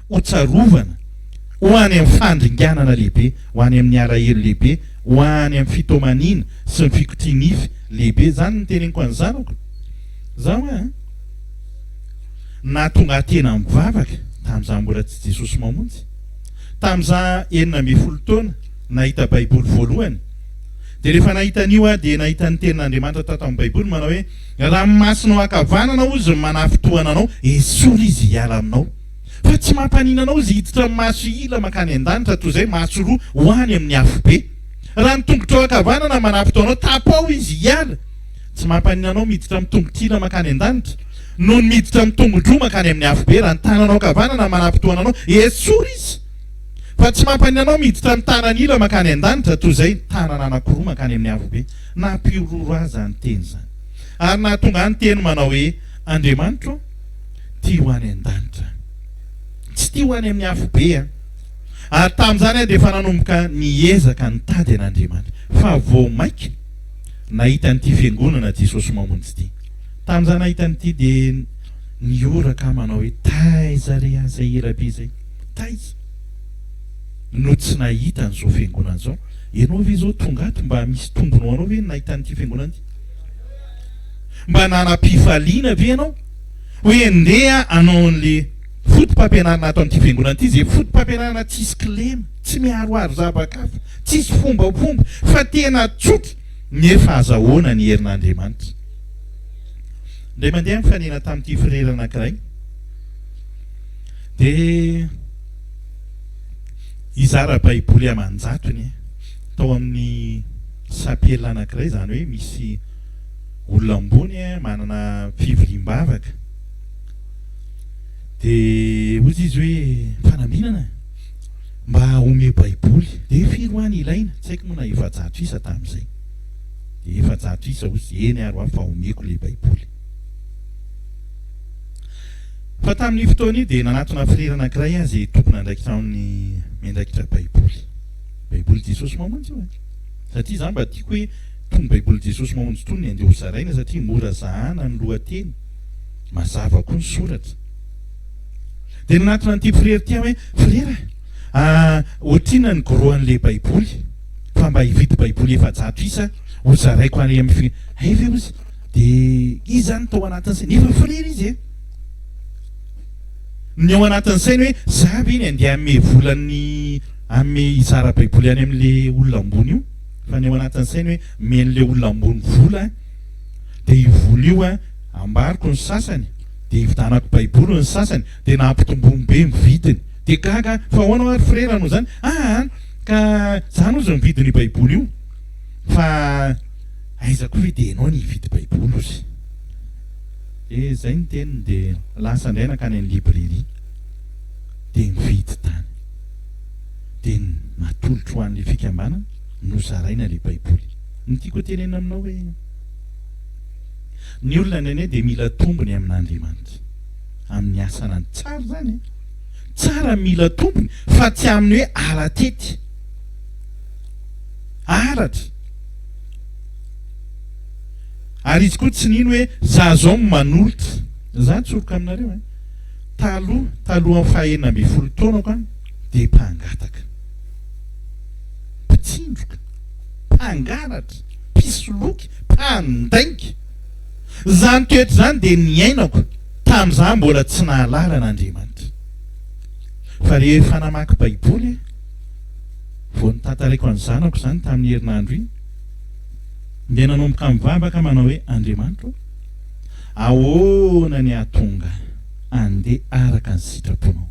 hotsarovana ho any amin'ny fandringanana lehibe, ho any amin'ny alahelo lehibe, ho any amin'ny fitomaniana sy ny fikotia-nify lehibe. Izany no teneniko an'ny zanako. Izaho an! Nahatonga ahy tena mivavaka tamin'izaho mbola tsy Jesosy Mamonjy. Tamin'izaho 16 taona nahita Baiboly voalohany, dia rehefa nahita an'io aho dia nahita ny tenin'Andriamanitra tato amin'ny Baiboly manao hoe, Raha ny masonao ankavanana hozy no manafintohana anao, esory izy hiala aminao. Fa tsy mampanina anao izy hiditra amin'ny maso ila mankany an-danitra toy izay maso roa ho any amin'ny afobe. Raha ny tongotrao ankavanana manafintoha anao, tapaho izy hiala. Tsy mampanina anao miditra amin'ny tongotr'ila mankany an-danitra, noho ny miditra amin'ny tongo-droa mankany amin'ny afobe. Raha ny tananao ankavanana manafintohana anao, esory izy. Fa tsy mampanina anao miditra amin'ny tanan'ila mankany an-danitra, toy izay tanana anankiroa mankany amin'ny afobe. Nampihorohoro ahy izany teny izany. Ary nahatonga ahy niteny manao hoe, Andriamanitro ô, tia ho any an-danitra aho. Tsy tia ho any amin'ny afobe aho. Ary tamin'izany aho dia efa nanomboka niezaka nitady an'Andriamanitra. Fa vao mainka nahita an'ity fiangonana Jesosy Mamonjy ity. Tamin'izaho nahita an'ity dia nihoraka aho manao hoe, Taiza re aho izay ela be izay? Taiza no tsy nahita an'izao fiangonana izao? Ianao ve izao tonga ato mba misy tombony ho anao ve ny nahita an'ity fiangonana ity? Mba nanam-pifaliana ve ianao hoe ndeha hanao an'le foto-pampianarana ato amin'ity fiangonana ity, izay foto-pampianarana tsisy kilema, tsy miharoharo zava-kafa, tsisy fombafomba, fa tena tsotra nefa azahoana ny herin'Andriamanitra. Indray mandeha nifanena tamin'ity frera anankiray dia hizara baiboly aman-jatony tao amin'ny sapela anankiray, izany hoe misy olona ambony manana fivoriam-bavaka. Dia hoy izy hoe fanambinana mba omeo baiboly. Dia firy hoa ny ilaina? Tsy haiko moa na 400 isa tamin'izay. Dia 400 isa hoy izy, eny ary hoa fa omeko ilay baiboly. Fa tamin'io fotoana io dia nanatona frera anankiray aho izay tompon'andraikitra amin'ny miandraikitra baiboly. Baiboly Jesosy Mamonjy io e. Satria izaho mba tiako hoe tony baiboly Jesosy Mamonjy tony ny andeha hozaraina satria mora zahana ny lohateny, mazava koa ny soratra. Dia nanatona an'ity frera ity aho hoe, frera a, ohatrinona ny gros an'ilay baiboly fa mba hividy baiboly 400 isa hozaraiko any amin'ny fi-, hay ve ozy? Dia izy izany tao anatin'ny sainy, efa frera izy e. Ny ao anatin'ny sainy hoe za ve ny andeha hanome vola ny hanome hizara baiboly any amin'le olona ambony io, fa ny ao anatin'ny sainy hoe omen'le olona ambony vola dia io vola io an ambariko ny sasany dia hividanako baiboly ny sasany dia nampitomboiny be ny vidiny. Dia gaga aho, fa ahoana hoa ry frera no zany? Aa ka zany ozy ny vidin'io baiboly io fa aiza koa ve dia ianao ny hividy baiboly ozy. Dia izay ny teniny dia lasa indray nankany amin'ny librairie dia nividy tany. Dia natolotro ho an'ilay fikambanana, nozaraina ilay baiboly. Ny tiako hotenenina aminao hoe ny olona indraindray dia mila tombony amin'Andriamanitra amin'ny asan'Andriamanitra. Tsara izany e! Tsara mila tombony fa tsy amin'ny hoe ara-tety. Aratra. Ary izy koa tsy nino hoe za zao no manolotra. Za tsoriko aminareo eh. Taloha, talohan'ny faha 16 taonako an, dia mpangataka. Mpitsindroka, mpangalatra, mpisoloky, mpandainga. Izany toetra izany dia niainako tamin'izaho mbola tsy nahalala an'Andriamanitra. Fa rehefa namaky Baiboly aho, vao notantaraiko an'ny zanako izany tamin'ny herinandro iny, Dia nanomboka mivavaka manao hoe, Andriamanitra ô, ahoana ny hahatonga ahy handeha araka ny sitraponao?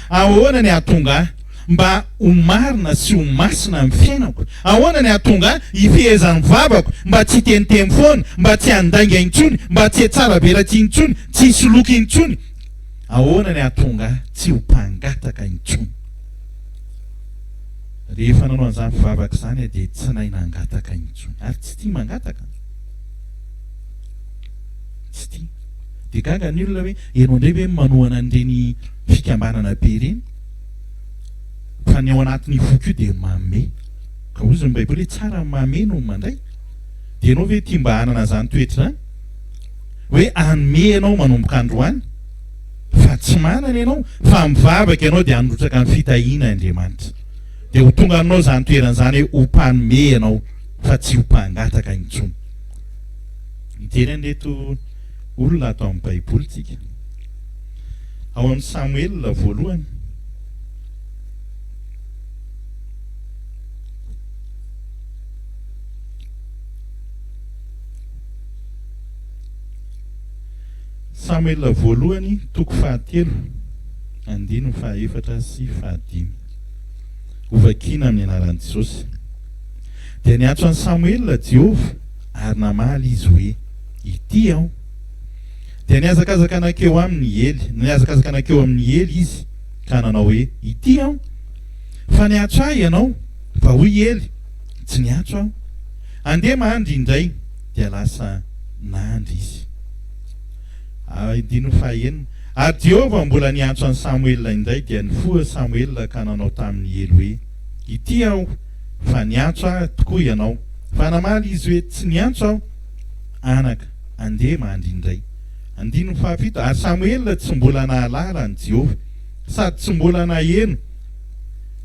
Ahoana ny hahatonga ahy mba ho marina sy ho masina amin'ny fiainako? Ahoana ny hahatonga ahy hifehezan'ny vavako mba tsy hiteniteny foana, mba tsy handainga intsony, mba tsy hihatsaravelatsihy intsony, tsy hisoloky intsony? Ahoana ny hahatonga ahy tsy ho mpangataka intsony? Rehefa nanao an'izany fivavaka izany aho dia tsy nahay nangataka intsony. Ary tsy tia mangataka. Tsy tia. Dia gaga ny olona hoe ianao indray ve manohana an'ireny fikambanana be ireny? Fa ny ao anatin'io foko io dia manome. Ka hoy ny Baiboly hoe tsara ny manome noho ny mandray. Dia ianao ve tia mba hanana an'izany toetra izany? Hoe hanome ianao manomboka androany? Fa tsy manana ianao, fa mivavaka ianao dia handrotsaka ny fitahiana Andriamanitra. Dia ho tonga aminao izany toerana izany hoe ho mpanome ianao fa tsy ho mpangataka intsony. Mijery an'ireto olona ato amin'ny Baiboly tsika. Ao amin'ny Samoela voalohany. Samoela voalohany toko fahatelo andininy fahaefatra sy fahadimy. Hovakina amin'ny anaran'i Jesosy. Dia niantso an'i Samoela Jehovah ary namaly izy hoe, Ity aho. Dia nihazakazaka nankeo aminy i Ely, nihazakazaka nankeo amin'i Ely izy ka nanao hoe, Ity aho. Fa niantso ahy ianao. Fa hoy i Ely, Tsy niantso aho. Andeha mandry indray. Dia lasa nandry izy. Andininy fahaenina. Ary Jehovah mbola niantso an'i Samoela indray, dia nifoha Samoela ka nanao tamin'i Ely hoe, Ity aho, fa niantso ahy tokoa ianao. Fa namaly izy hoe, Tsy niantso aho, anaka, andeha mandry indray. Andininy fahafito. Ary Samoela tsy mbola nahalala an'i Jehovah, sady tsy mbola naheno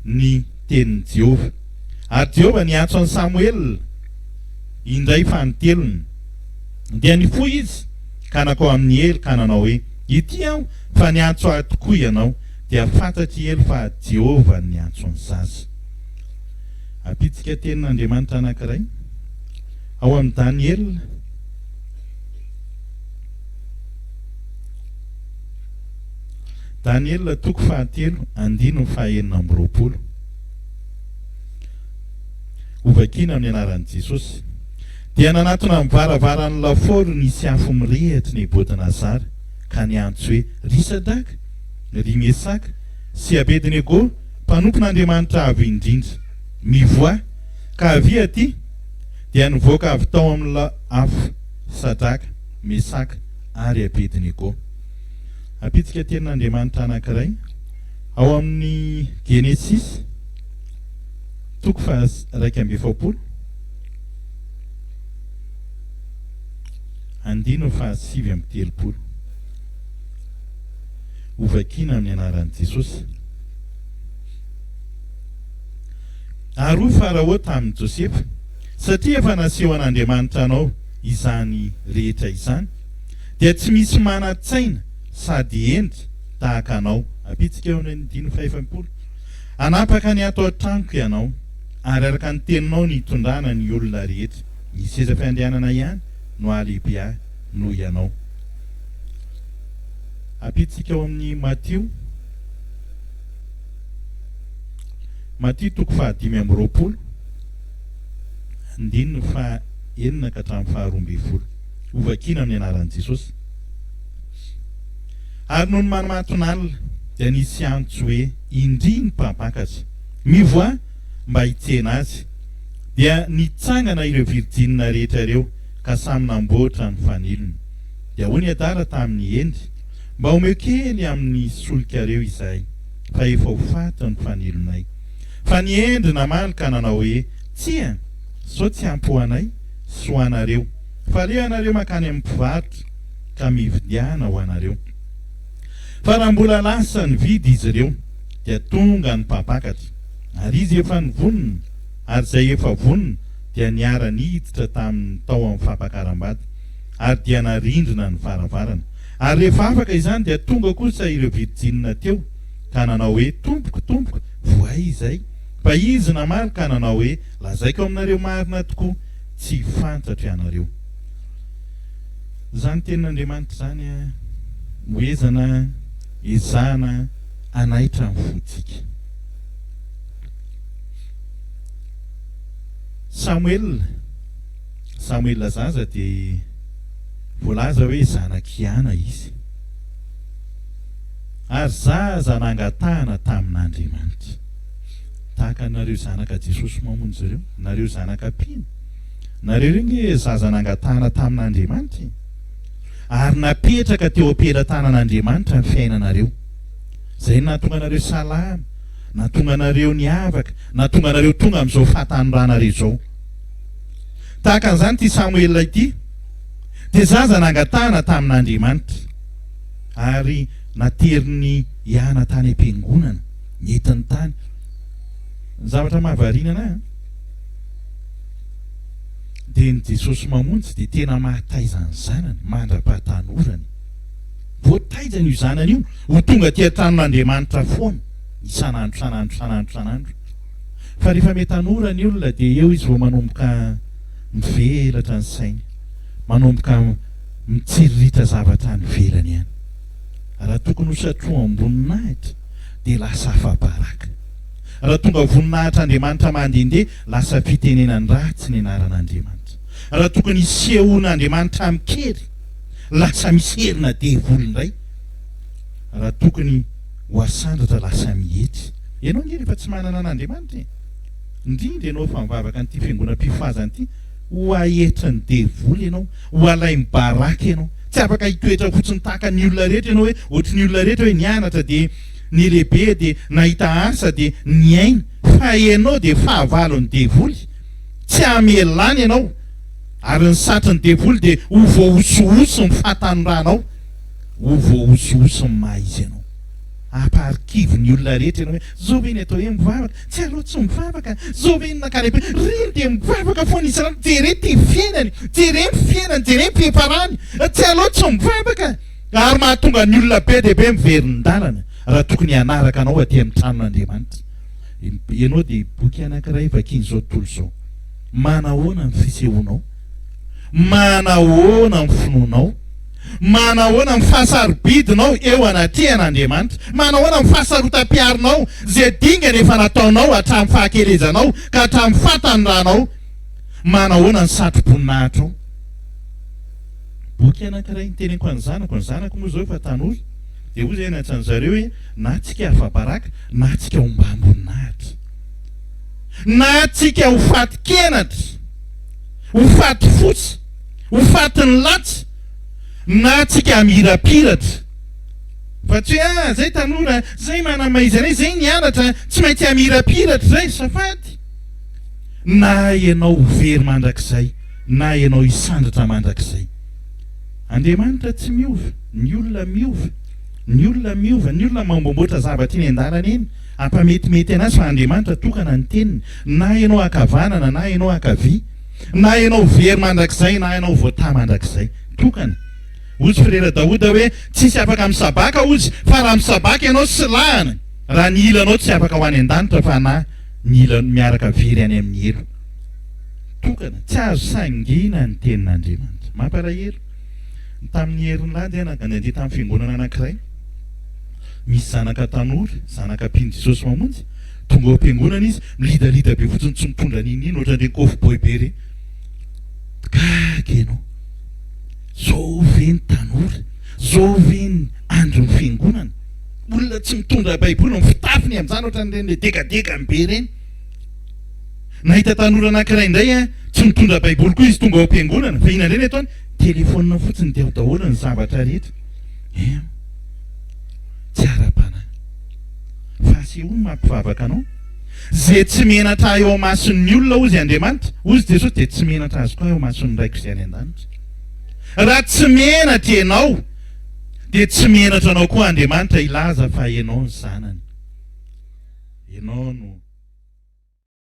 ny tenin'i Jehovah. Ary Jehovah niantso an'i Samoela indray fanintelony. Dia nifoha izy ka nankao amin'i Ely ka nanao hoe, Ity aho, fa niantso ahy tokoa ianao. Dia fantatr'i Ely fa Jehovah no niantso ny zaza. Ampitsika tenin'Andriamanitra anankiray ao amin'i Daniela. Daniela toko fahatelo andininy faha-26. Hovakina amin'ny anaran'i Jesosy. Dia nanatona ny varavaran'ny lafaoro nisy afo mirehitra Nebodnazara ka niantso hoe, Ry Sadraka, ry Mesaka, sy Abednego, mpanompon'Andriamanitra Avo Indrindra, mivoaha, ka avia aty! Dia nivoaka avy tao amin'ny afo Sadraka, Mesaka, ary Abednego. Ampitsika tenin'Andriamanitra anankiray ao amin'ny Genesisy toko faha 41 andininy faha 39. Hovakina amin'ny anaran'i Jesosy. Ary hoy Farao tamin'i Josefa, Satria efa nasehon'Andriamanitra anao izany rehetra izany, dia tsy misy manan-tsaina sady hendry tahaka anao. Ampitsika eo amin'ny andininy fahefapolo. Hanapaka ny ato an-tranoko ianao, ary araka ny teninao ny hitondrana ny olona rehetra. Ny seza fiandrianana ihany no hahalehibe ahy noho ianao. Ampitsika ao amin'ny Matio. Matio toko fahadimy amby roapolo, andininy faha enina ka hatramin'ny faha 12. Hovakina amin'ny anaran'i Jesosy. Ary nony manomanton'alina, dia nisy antso hoe, Indry ny mpampakatra! Mivoaha mba hitsena azy. Dia nitsangana ireo virjinina rehetra ireo, ka samy namboatra ny fanilony. Dia hoy ny adala tamin'ny hendry, Mba omeo kely amin'ny solikareo izahay, fa efa ho faty ny fanilonay. Fa ny hendry namaly ka nanao hoe, Tsia, sao tsy ampy ho anay sy ho anareo. Fa aleo ianareo mankany amin'ny mpivarotra ka mividiana ho anareo. Fa raha mbola lasa nividy izy ireo, dia tonga ny mpampakatra, ary izy efa nivonona, ary izay efa vonona dia niara-niditra taminy tao amin'ny fampakaram-bady, ary dia narindrina ny varavarana. Ary rehefa afaka izany dia tonga kosa ireo virjinina teo, ka nanao hoe, Tompoko, tompoko, vohay izay. Fa izy namaly ka nanao hoe, Lazaiko aminareo marina tokoa, tsy fantatro ianareo. Izany tenin'Andriamanitra izany ho ezana ezahana hanaitra ny fontsika. Samoela, Samoela zaza dia voalaza hoe zanak'i Ana izy. Ary zaza nangatahana tamin'Andriamanitra. Tahaka anareo zanaka Jesosy Mamonjy ireo, nareo zanaka mpino. Nareo ireo nge zaza nangatahana tamin'Andriamanitra e. Ary napetraka teo am-pelatanan'Andriamanitra ny fiainanareo. Izay no nahatonga anareo salama, nahatonga anareo niavaka, nahatonga anareo tonga amin'izao fahatanoranareo izao. Tahaka an'izany ity Samoela ity, dia zaza nangatahana tamin'Andriamanitra. Ary. Nateriny hiana tany am-piangonana, nentiny tany. Ny zavatra mahavariana anah an, dia ny Jesosy Mamonjy dia tena mahataiza ny zanany mandra-pahatanorany. Voataizany io zanany io ho tonga aty an-tranon'Andriamanitra foana, isan'andro isan'andro isan'andro isan'andro. Fa rehefa miha-tanora ny olona dia eo izy vao manomboka mivelatra ny sainy, manomboka mitsiriritra zavatra any ivelany any. Raha tokony ho satroham-boninahitra dia lasa afa-baraka. Raha tonga voninahitr'Andriamanitra mandehandeha, lasa fitenenan-dratsy ny anaran'Andriamanitra. Raha tokony hisehoan'Andriamanitra amin-kery, lasa misy herina devoly indray. Raha tokony ho asandratra, lasa mihetry. Ianao ange rehefa tsy manana an'Andriamanitra e! Indrindra ianao efa mivavaka an'ity fiangonam-pifohazana ity, ho ahetrin'ny devoly ianao, ho alaim-baraka ianao. Tsy afaka hitoetra fotsiny tahaka ny olona rehetra ianao hoe ohatry ny olona rehetra hoe nianatra dia nilehibe dia nahita asa dia niaina fa ianao dia fahavalon'ny devoly. Tsy hamelany ianao ary ny satrin'ny devoly dia ho voahosihosy ny fahatanoranao, ho voahosihosy ny maha izy anao. Hampaharikivo ny olona rehetra ianao hoe zao ve ny atao hoe mivavaka? Tsy aleo tsy mivavaka? Zao ve ny nankany am-piangonana? Ireny dia mivavaka foana isan'andro, jereo ity fiainany, jereo ny fiainany, jereo ny fiafarany, tsy aleo tsy mivavaka? Ary mahatonga ny olona be dia be miverin-dalana raha tokony hanaraka anao aty amin'ny tranon'Andriamanitra. Ianao dia boky anankiray vakian'izao tontolo izao. Manahoana ny fisehoanao? Manahoana ny finoanao? Manahoana ny fahasarobidinao eo anatrehan'Andriamanitra? Manahoana ny fahasarotam-piarinao, izay dingana efa nataonao hatramin'ny fahakelezanao ka hatramin'ny fahatanoranao? Manahoana ny satro-boninahitrao? Boky anankiray niteneniko an'ny zanako, ny zanako moa izao efa tanora, dia hoy izay niantso an-dry zareo hoe, na tsika afa-baraka, na tsika ombam-boninahitra. Na tsika ho faty kenatra, ho faty fotsy, ho fatin'ny latsa, na tsika hamirapiratra. Fa tsy hoe, ah, zay tanora, zay manamaizana, zay nianatra, tsy maintsy hamirapiratra zay, safady. Na ianao ho very mandrakizay, na ianao hisandratra mandrakizay. Andriamanitra tsy miova, ny olona miova, ny olona miova, ny olona mamboamboatra zavatra eny an-dalana eny, hampametimety anazy fa Andriamanitra tokana ny teniny, na ianao ankavanana na ianao ankavia, na ianao very mandrakizay na ianao voatahy mandrakizay. Tokana. Hozy Frera Daoda hoe, tsisy afaka misabaka hozy, fa raha misabaka ianao silahana, raha ny ilanao tsy afaka ho any an-danitra fa na ny ilany miaraka very any amin'ny helo. Tokana, tsy azo sangiana ny tenin'Andriamanitra. Mampalahelo. Tamin'ny herin'ny dia nandeha tamin'ny fiangonana anankiray. Misy zanaka tanora, zanaka mpino Jesosy Mamonjy, tonga ao am-piangonana izy, milidalida be fotsiny tsy mitondra n'inon'inona ohatran'ireny kôfboy be ireny. Gaga ianao. Zao ve ny tanora? Zao ve ny andron'ny fiangonana? Olona tsy mitondra baiboly, ny fitafiny amin'izany ohatran'ireny le degadegany be ireny. Nahita tanora anankiray indray an, tsy mitondra baiboly koa izy tonga ao am-piangonana, fa inona indray ny ataony? Telefaonina fotsiny dia ao daholo ny zavatra rehetra. Hein? Tsy ara-panahy. Fa asehoy ny maha mpivavaka anao. Izay tsy menatra ahy eo imason'ny olona hozy Andriamanitra, hozy Jesosy, dia tsy menatra azy koa eo imason'ny Raiko izay any an-danitra. Raha tsy menatra ianao, dia tsy menatra anao koa Andriamanitra hilaza fa ianao ny zanany. Ianao no.